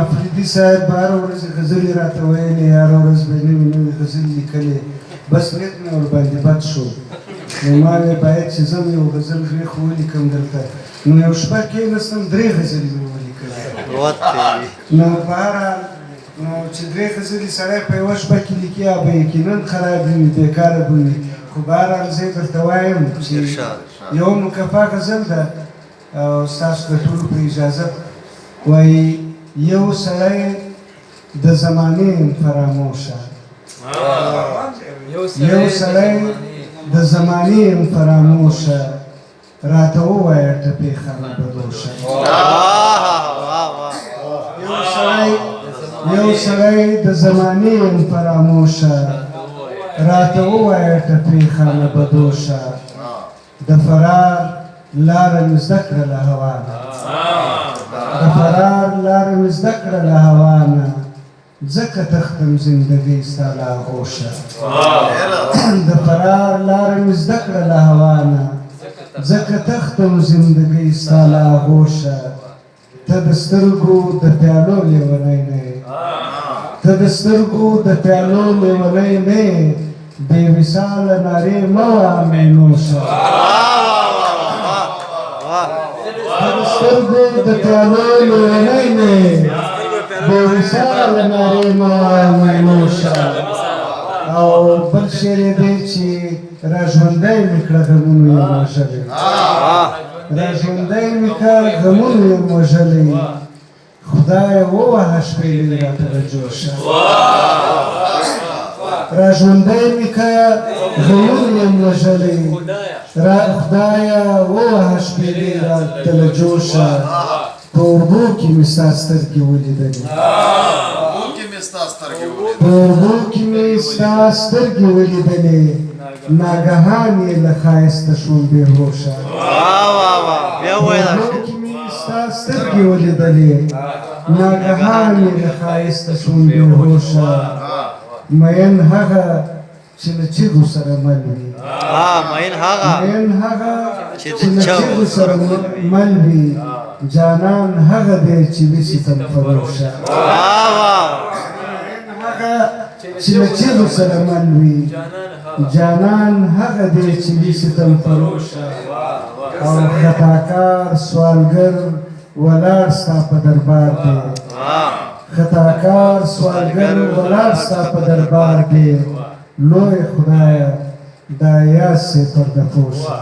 افریدي صاحب به هره ورځ غزلې راته ویلې، هره ورځ به یې نوې نوې غزلې لیکلې، بس نیت مې ورباندې بد شو. نو ما ویې باید چې زه هم یو غزل دوې خو ولیکم دلته. نو یو شپه کېناستم، درې غزلې مې ولیکلې. نو بهرحال نو چې درې غزلې سړی په یوه شپه کې لیکي، هغه به یقینا خرابې وي، بېکاره به وي. خو بهرحال زه یې درته وایم چې یوه مکفا غزل ده او ستاسو د ټولو په اجازت. وایي یو سړی د زمانې یم فراموشه، یو سړی د زمانې یم فراموشه، راته ووایه ټپې خانه بدوشه. یو سړی د زمانې یم فراموشه، راته ووایه ټپې خانه بدوشه، د فرار لاره مې زده کړه له هوا نه، د فرار لاره مې زده کړه له هوا نه، ځکه تښتم زندګۍ ستا له آغوشه. د فرار لاره مې زده کړه له هوا نه، ځکه تښتم زندګۍ ستا له آغوشه. ته د سترګو د پیالو لیونی نه یې، ته د سترګو د پیالو لیونی نه یې، بې وصاله نارې مه وه مینوشه. ته د سترګو د پیالو لیونی نه یې، بې وصاله نارې مه وه مینوشه. او بل شعر یې دی چې را ژوندی مې کړه غمونو یم وژلی، را ژوندی مې کړه غمونو یم وژلی، خدایه ووهه شپېلۍ راته له جوشه. را ژوندی مې کړه غمونو یم وژلی، را خدایه ووهه شپېلۍ راته له جوشه. په اوبو کې مې ستا سترګې ولیدلې، په اوبو کې مې ستا سترګې ولیدلې، ناګهان یې له ښایسته شوم بېهوشه. په اوبو کې مې ستا سترګې ولیدلې، ناګهان یې له ښایسته شوم بېهوشه. مین هغه چې له چیغو سره مل وي، مین هغه مین هغه چې له چیغو سره مل وي، جانان هغه دی چې وي ستم فروشه. مین هغه چې له چیغو سره مل وي، جانان هغه دی چې وي ستم فروشه. او خطاکار سوالګر ولاړ ستا په دربار دی، خطاکار سوالګر ولاړ ستا په دربار دی، لوی خدایه دا یاس یې پرده پوشه.